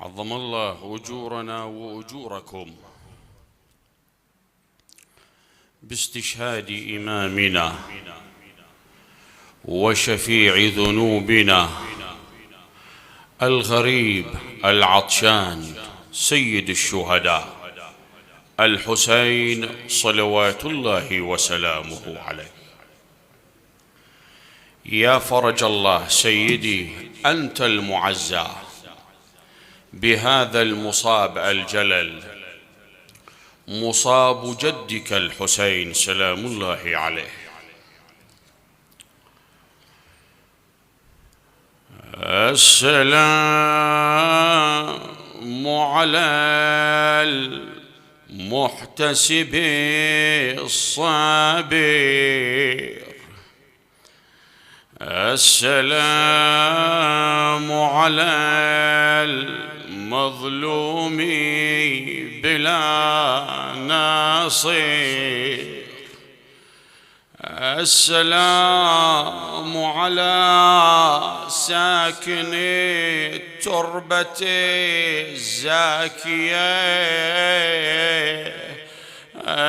عظم الله أجورنا وأجوركم باستشهاد إمامنا وشفيع ذنوبنا الغريب العطشان سيد الشهداء الحسين صلوات الله وسلامه عليه. يا فرج الله سيدي، أنت المعزى بهذا المصاب الجلل، مصاب جدك الحسين سلام الله عليه. السلام على المحتسب الصابر، السلام على المظلوم بلا ناصر، السلام على ساكن التربة الزاكية،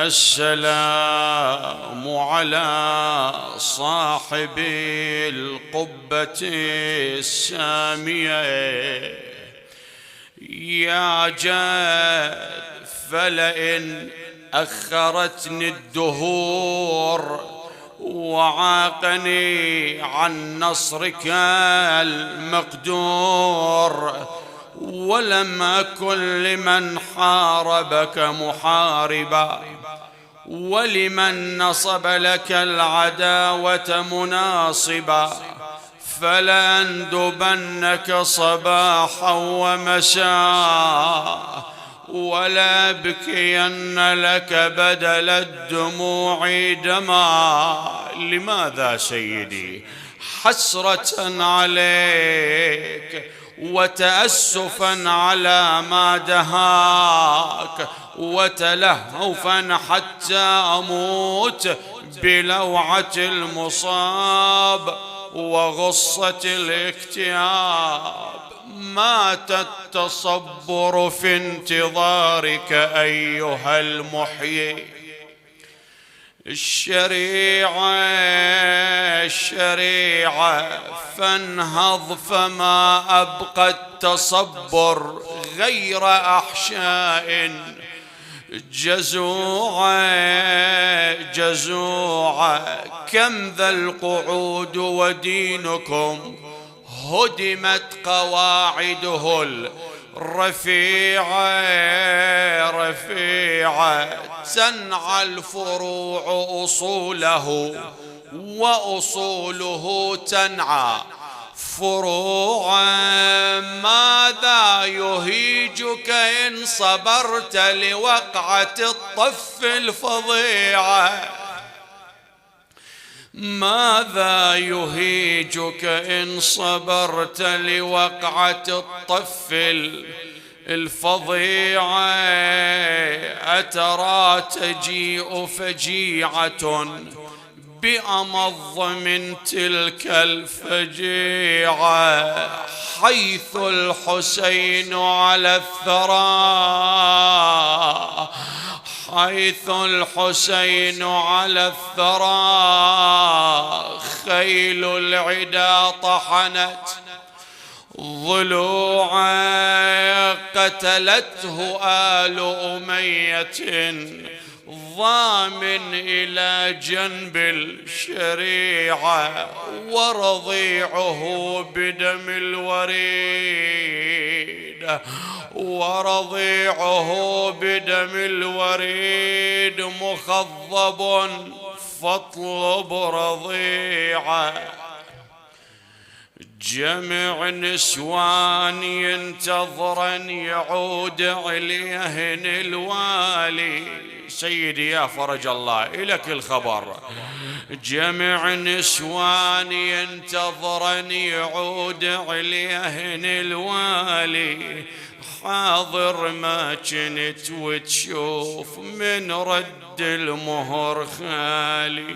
السلام على صاحب القبة السامية. يا جد فلئن أخرتني الدهور وعاقني عن نصرك المقدور، ولم أكن لمن حاربك محاربا، ولمن نصب لك العداوة مناصبا، فلأندبنك صباحا ومساء، ولا أبكين لك بدل الدموع دما. لماذا سيدي؟ حسرة عليك وتأسفا على ما دهاك، وتلهفا حتى أموت بلوعة المصاب وغصة الاكتئاب. مات التصبر في انتظارك أيها المحيي. الشريعة فانهض، فما أبقى التصبر غير أحشاء جزوعة. كم ذا القعود ودينكم هدمت قواعده رفيعة، تنعى الفروع أصوله وأصوله تنعى فروعا. ماذا يهيجك إن صبرت لوقعة الطف الفظيعة؟ ماذا يهيجك إن صبرت لوقعة الطف الفظيعة؟ أترى تجيء فجيعة بأمض من تلك الفجيعة، حيث الحسين على الثرى، حيث الحسين على الثرى. خيل العدا طحنت ضلوعا، قتلته آل أمية ضامن إلى جنب الشريعة، ورضيعه بدم الوريد، ورضيعه بدم الوريد مخضب، فاطلب رضيعه. جمع نسوان ينتظرن يعود عليهن الوالي. سيدي يا فرج الله إلك الخبر. جمع نسوان ينتظرن يعود عليهن الوالي، حاضر ما كنت وتشوف من رد المهر خالي.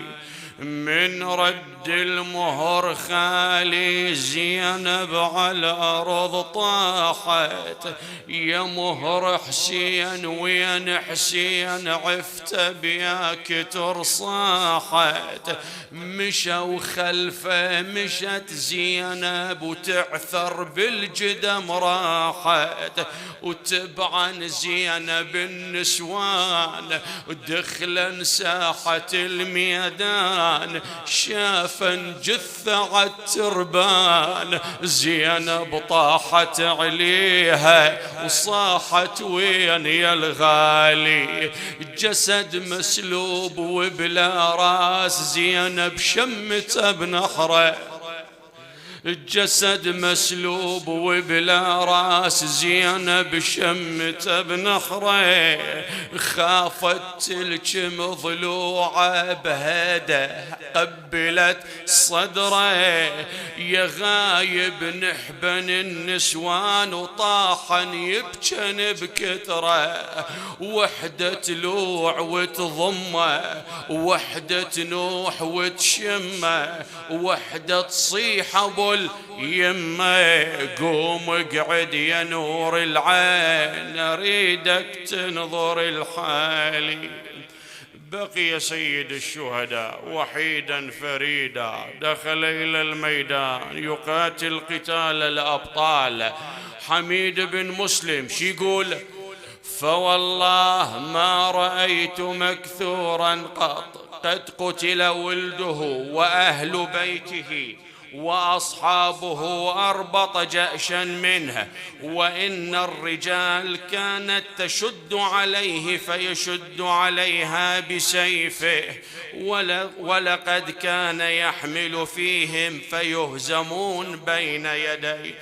من رد المهر خالي زينب على الأرض طاحت. يا مهر حسين وين حسين عفت بياك ترصاحت. مشوا خلفه مشت زينب وتعثر بالجدم راحت. وتبعا زينب النسوان دخلا ساحة الميدان شافا جثة عالتربان. زينب طاحت عليها وصاحت وين يا الغالي. جسد مسلوب وبلا راس زينب شمته بنحره. الجسد مسلوب وبلا راس زينب شمته بنحره. خافت تلجم ضلوعه بهده قبلت صدره. يا غايب نحبن النسوان وطاحن يبجن بكثره. وحدة تلوع وتضمه وحدة تنوح وتشمه وحدة تصيح ابو اليمه. قوم اقعد يا نور العين اريدك تنظر الحالي. بقي سيد الشهداء وحيدا فريدا دخل إلى الميدان يقاتل قتال الأبطال. حميد بن مسلم شي يقول؟ فوالله ما رأيت مكثورا قط قد قتل ولده وأهل بيته وأصحابه أربط جأشا منه. وإن الرجال كانت تشد عليه فيشد عليها بسيفه. ولقد كان يحمل فيهم فيهزمون بين يديه.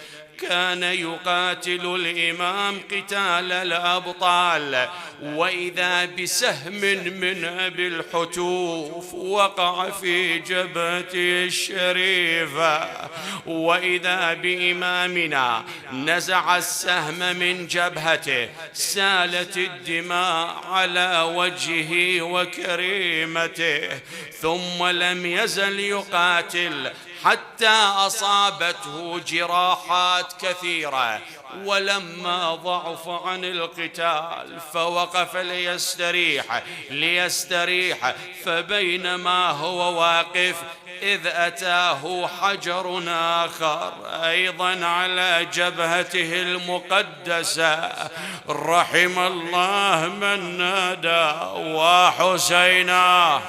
كان يقاتل الإمام قتال الأبطال. وإذا بسهم من أبي الحتوف وقع في جبهته الشريفة. وإذا بإمامنا نزع السهم من جبهته سالت الدماء على وجهه وكريمته. ثم لم يزل يقاتل حتى أصابته جراحات كثيرة. ولما ضعف عن القتال فوقف ليستريح. فبينما هو واقف إذ أتاه حجر آخر أيضا على جبهته المقدسة. رحم الله من نادى وحسينا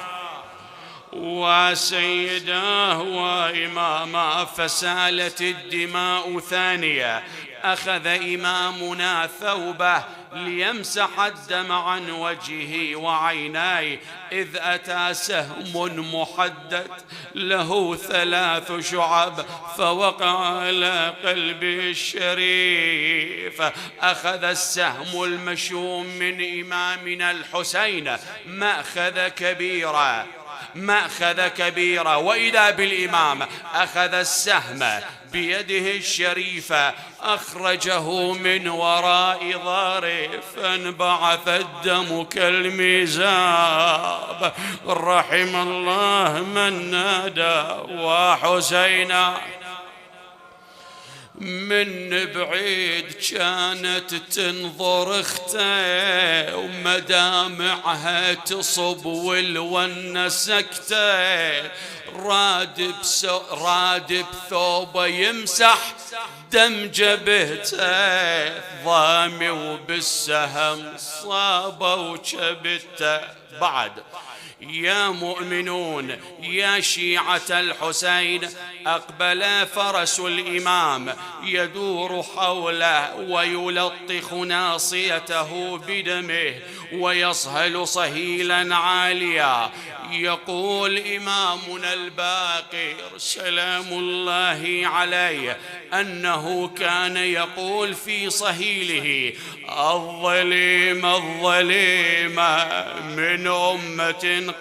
وسيداه وإماما. فسالت الدماء ثانية. أخذ إمامنا ثوبه ليمسح الدم عن وجهه وعينيه إذ أتى سهم محدد له 3 شعب فوقع على قلبه الشريف. أخذ السهم المشوم من إمامنا الحسين مأخذ كبيرة. وإذا بالإمام أخذ السهم بيده الشريفة أخرجه من وراء ظهره فانبعث الدم كالميزاب. رحم الله من نادى وحسينا. من بعيد كانت تنظر اخته ومدامعها تصب والون سكته. رادب ثوبه يمسح دم جبهته ضامي وبالسهم صابه وشبته. بعد يا مؤمنون يا شيعة الحسين أقبل فرس الإمام يدور حوله ويلطخ ناصيته بدمه ويصهل صهيلا عاليا. يقول إمامنا الباقر سلام الله عليه أنه كان يقول في صهيله: الظليم من أمة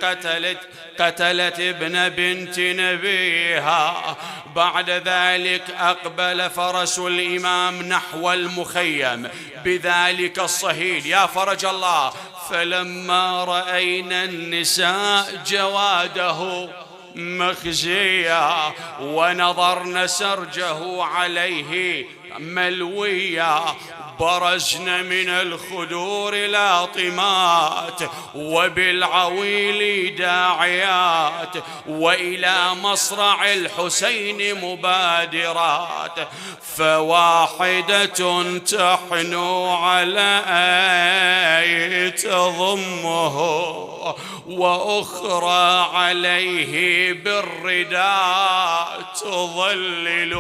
قتلت ابن بنت نبيها. بعد ذلك أقبل فرس الإمام نحو المخيم بذلك الصهيل يا فرج الله. فلما رأينا النساء جواده مخزيا، ونظرن سرجه عليه ملويا، برزن من الخدور لاطمات، وبالعويل داعيات، وإلى مصرع الحسين مبادرات، فواحدة تحنو على أي تضمه، وأخرى عليه بالرداء تظلل،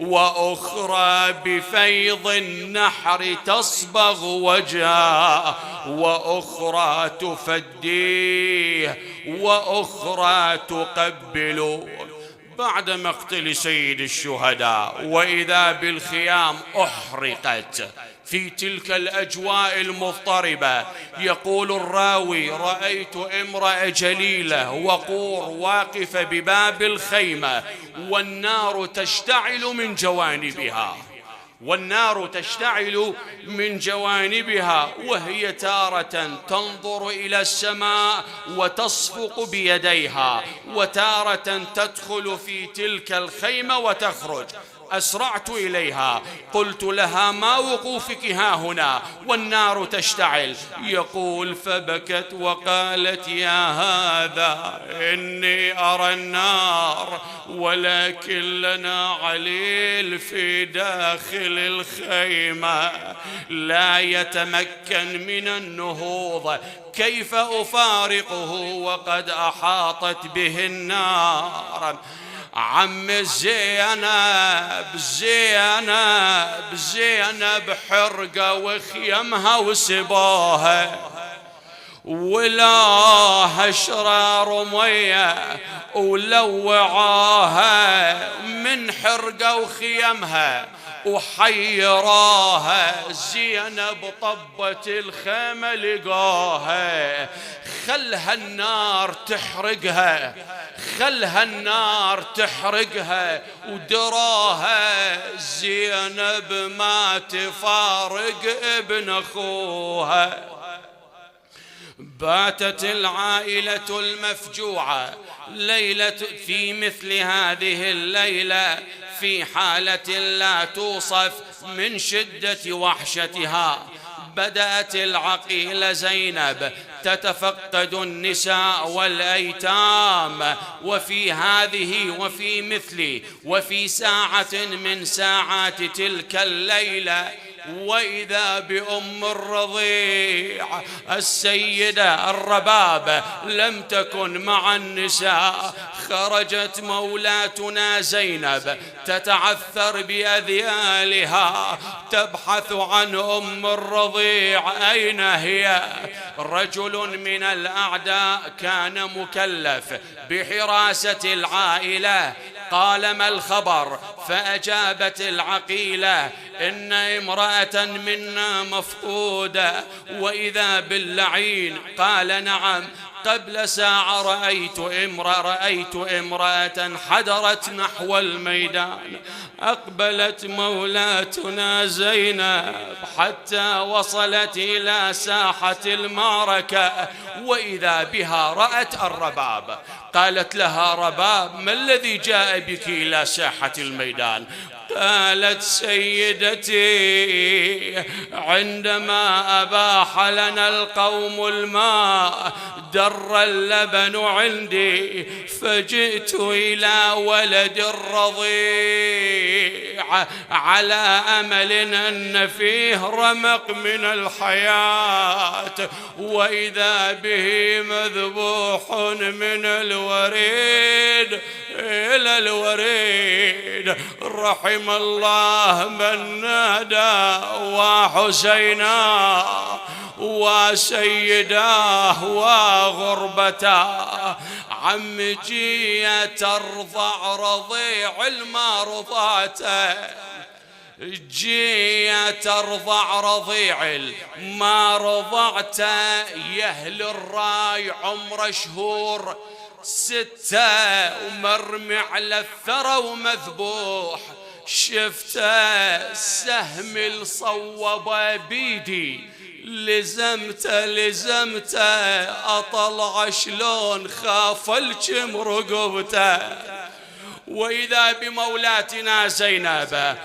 وأخرى بفيض النحر تصبغ وجهه، وأخرى تفديه، وأخرى تقبل. بعد مقتل سيد الشهداء وإذا بالخيام أحرقت في تلك الأجواء المضطربة. يقول الراوي: رأيت امرأة جليلة وقور واقفة بباب الخيمة، والنار تشتعل من جوانبها، والنار تشتعل من جوانبها، وهي تارة تنظر إلى السماء وتصفق بيديها، وتارة تدخل في تلك الخيمة وتخرج. أسرعت إليها، قلت لها: ما وقوفك ها هنا والنار تشتعل؟ يقول: فبكت وقالت: يا هذا إني أرى النار، ولكن لنا عليل في داخل الخيمة لا يتمكن من النهوض، كيف أفارقه وقد أحاطت به النار؟ عم زينب زينب زينب حرقة وخيمها وسباها، ولاها شرار مية ولوعاها من حرقة وخيمها وحيراها. زينب طبت الخيمة لقاها، خلها النار تحرقها، خلها النار تحرقها، ودراها زينب ما تفارق ابن أخوها. باتت العائلة المفجوعة في مثل هذه الليلة في حالة لا توصف من شدة وحشتها. بدأت العقيلة زينب تتفقد النساء والأيتام، وفي ساعة من ساعات تلك الليلة، وإذا بأم الرضيع السيدة الرباب لم تكن مع النساء. خرجت مولاتنا زينب تتعثر بأذيالها تبحث عن أم الرضيع، أين هي؟ رجل من الأعداء كان مكلف بحراسة العائلة، قال: ما الخبر؟ فأجابت العقيلة: إن امرأة منا مفقودة. وإذا باللعين قال: نعم، قبل ساعة رأيت امرأة حدرت نحو الميدان. أقبلت مولاتنا زينب حتى وصلت إلى ساحة المعركة، وإذا بها رأت الرباب. قالت لها رباب: ما الذي جاء بك إلى ساحة الميدان؟ قالت: سيدتي، عندما أباح لنا القوم الماء در اللبن عندي، فجئت إلى ولد الرضيع على أمل أن فيه رمق من الحياة، وإذا به مذبوح من الوريد إلى الوريد. رحم الله من نادى وحسينا وسيداه وغربتا. عمجي ترضع رضيع الما رضعته، جي ترضع رضيع ما رضعته. يهل الراي عمر شهور 6 ومرمي على الثرى ومذبوح. شفت السهم الصوبه بيدي، لزمته اطلع شلون خاف الجم رقبته. واذا بمولاتنا زينب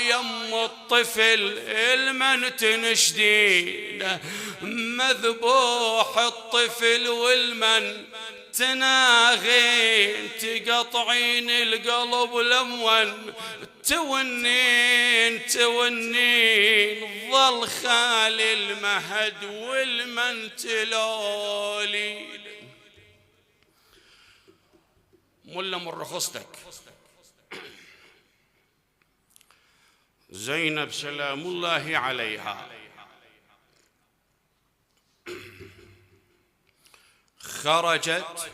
يم الطفل المن تنشدين، مذبوح الطفل والمن تناغين، تقطعين القلب لمن تونين ظل خالي المهد والمن تلولي. ملا من رخصتك زينب سلام الله عليها خرجت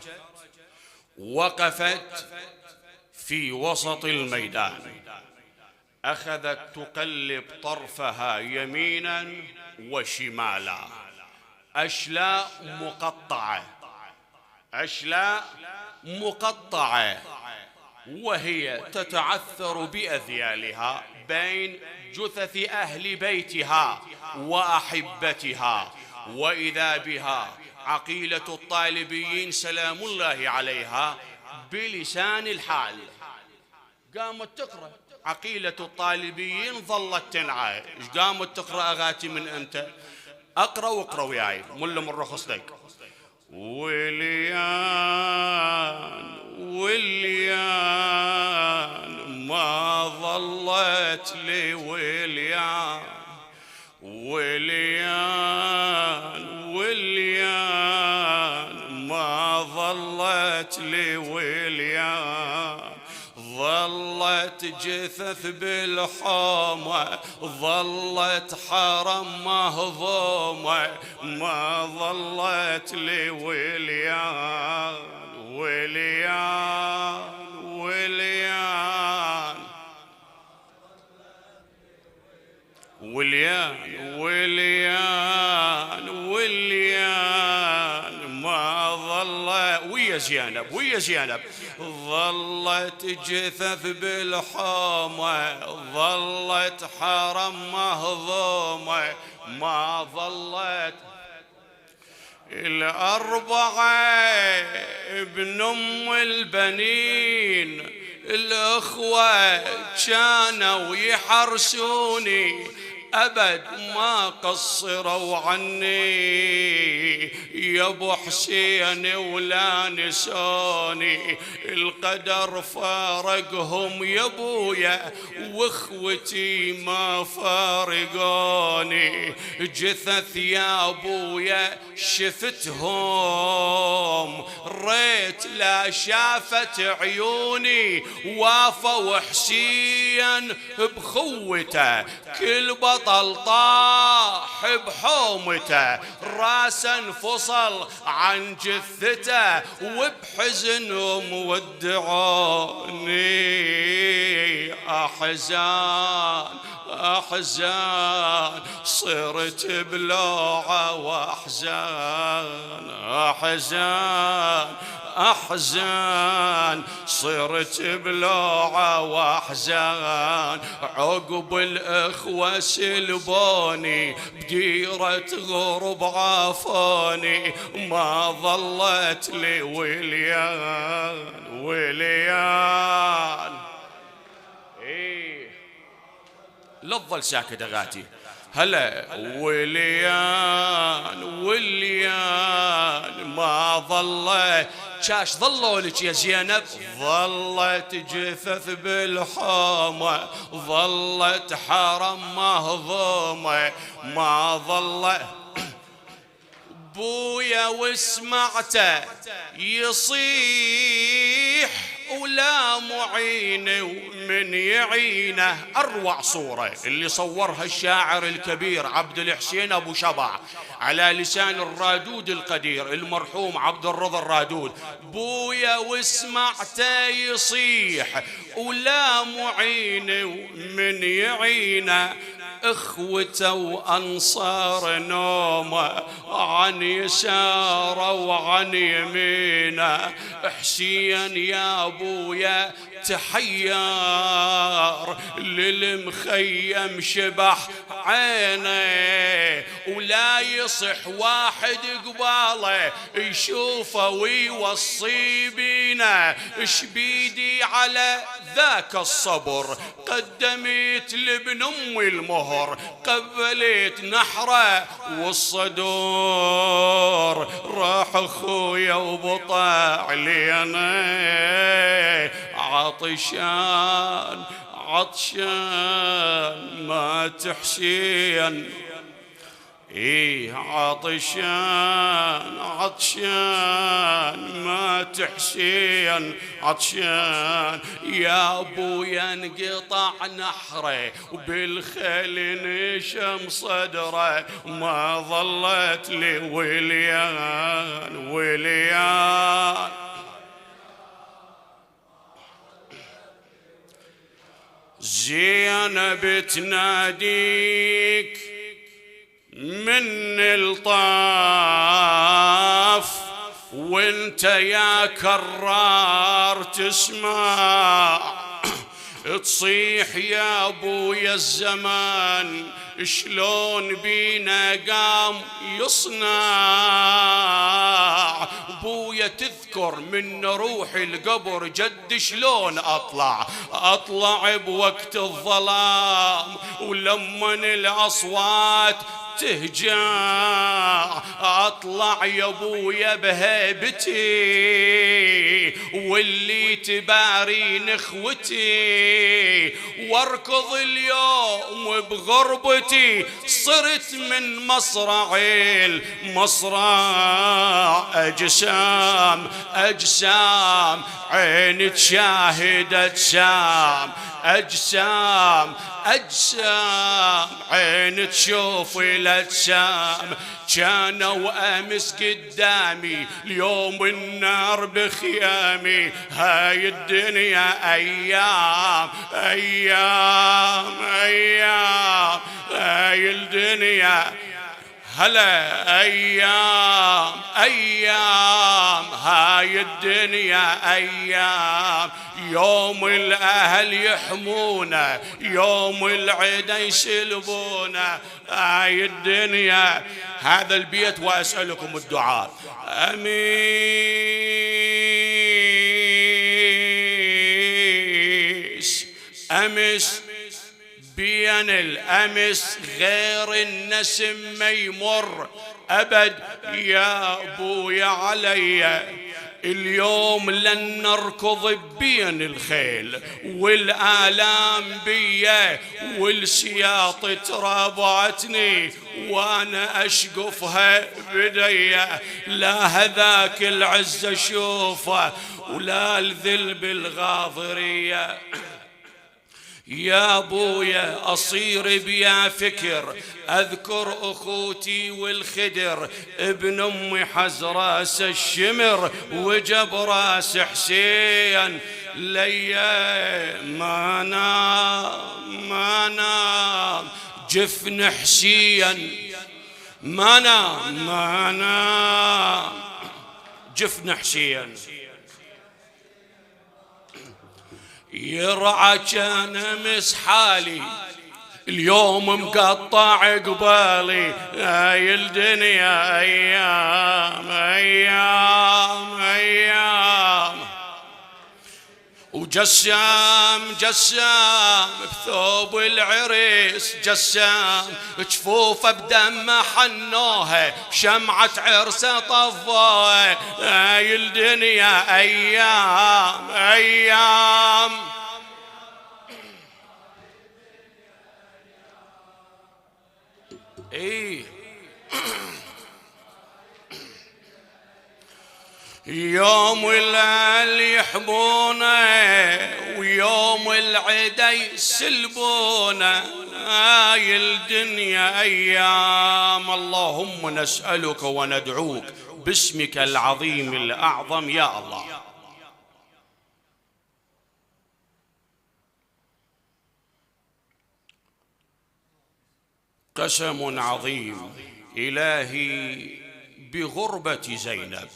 وقفت في وسط الميدان، أخذت تقلب طرفها يمينا وشمالا، أشلاء مقطعة، وهي تتعثر بأذيالها بين جثث أهل بيتها وأحبتها. وإذا بها عقيلة الطالبيين سلام الله عليها بلسان الحال قامت تقرأ. عقيلة الطالبيين ظلت تنعى، قامت تقرأ أغاتي من أنت؟ أقرأ واقرأ وياي ملا من رخصتك. وليان ما ظلت لي وليان ما ظلت لي وليان، ظلت جثث بالحومة، ظلت حرم مهضومة، ما ظلت لي وليان ما ظل ويا زينب ظلت جثث بالحومة، ظلت حرم مهضومة، ما ظلت الأربعة ابن أم البنين، الأخوة كانوا يحرسوني أبد ما قصروا عني، يا ابو حسين ولا نسوني، القدر فارقهم يا ابويا واخوتي ما فارقوني، جثث يا ابويا شفتهم ريت لا شافت عيوني، وافوا حسين بخوته كل بطل طاح بحومته، راسا انفصل عن جثته وبحزنهم ودعوني. أحزان صرت بلوعة وأحزان، أحزان صرت بلوعة وأحزان، عقب الأخوة سلبوني بديرة غرب عافوني، ما ظلت لي وليان لا تظل ساكت أغاتي هلا. وليان ما ظل شاش ظلوا لك يا زينب، ظلت جثث بالحومة، ظلت حرم مهضومة، ما ظل بويا وسمعته يصيح ولا معين ومن يعينه. أروع صورة اللي صورها الشاعر الكبير عبد الحسين أبو شبع على لسان الرادود القدير المرحوم عبد الرضا الرادود. بويا وسمعته يصيح ولا معين ومن يعينه، اخوته وانصار نومه عن يساره وعن يمينه. حسين يا ابويا تحير للمخيم شبح عينه، ولا يصح واحد قباله يشوفه ويوصي بينا. شبيدي على ذاك الصبر قدمت لابن امي المهر، قبلت نحره والصدور. راح اخويا وبطع لي انا عطشان عطشان ما تحسين. ايه عطشان عطشان ما تحسين عطشان. يا ابويا انقطع نحره وبالخيل نشم صدره، ما ظلت لي وليان وليان. زينب تناديك من الطاف، وانت يا كرار تسمع تصيح يا ابويا الزمان شلون بينا قام يصنع. ابويا تذكر من روح القبر جد شلون اطلع بوقت الظلام، ولمن الاصوات تهجع اطلع يا ابويا بهيبتي، واللي تبارين اخوتي، واركض اليوم بغربتي. صرت من مصرع المصرع اجسام اجسام، عين تشاهد اجسام اجسام اجسام، عين تشوف الاجسام. كانوا امس قدامي اليوم النار بخيامي. هاي الدنيا ايام ايام ايام، هاي الدنيا هلا ايام ايام، هاي الدنيا ايام. يوم الاهل يحمونا، يوم العدا يسلبونا، هاي الدنيا. هذا البيت واسالكم الدعاء. امس بين الأمس غير النسم ما يمر أبد يا أبويا علي. اليوم لن نركض بين الخيل والآلام بيا، والسياط ترابعتني وانا اشقفها بديا. لا هذاك العز اشوفه ولا الذل بالغاضريه. يا ابويا اصير بيا فكر اذكر اخوتي والخدر، ابن امي حز راس الشمر وجب راس حسين. ليا ما نام ما نام جفن حسين، ما نام ما نام جفن حسين. يرعى كان امس حالي اليوم مقطع قبالي. هاي الدنيا ايام ايام ايام. وجسام جسام بثوب العريس جسام، جفوفه بدم حنوها شمعة عرسه طفوها. هاي الدنيا ايام ايام. ايه يوم الأهل يحبونا ويوم العدا يسلبونا. هاي الدنيا أيام. اللهم نسألك وندعوك باسمك العظيم الأعظم يا الله. قسم عظيم إلهي بغربة زينب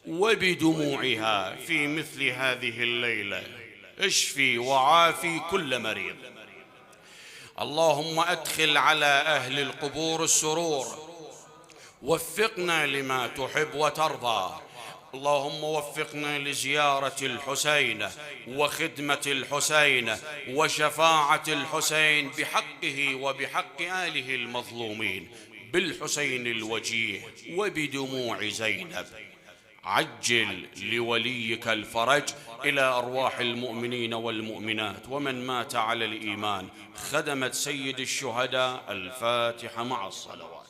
وبدموعها في مثل هذه الليلة اشفي وعافي كل مريض. اللهم أدخل على أهل القبور السرور، وفقنا لما تحب وترضى. اللهم وفقنا لزيارة الحسين وخدمة الحسين وشفاعة الحسين بحقه وبحق آله المظلومين، بالحسين الوجيه وبدموع زينب. عجل لوليك الفرج إلى أرواح المؤمنين والمؤمنات ومن مات على الإيمان. خدمت سيد الشهداء. الفاتحة مع الصلوات.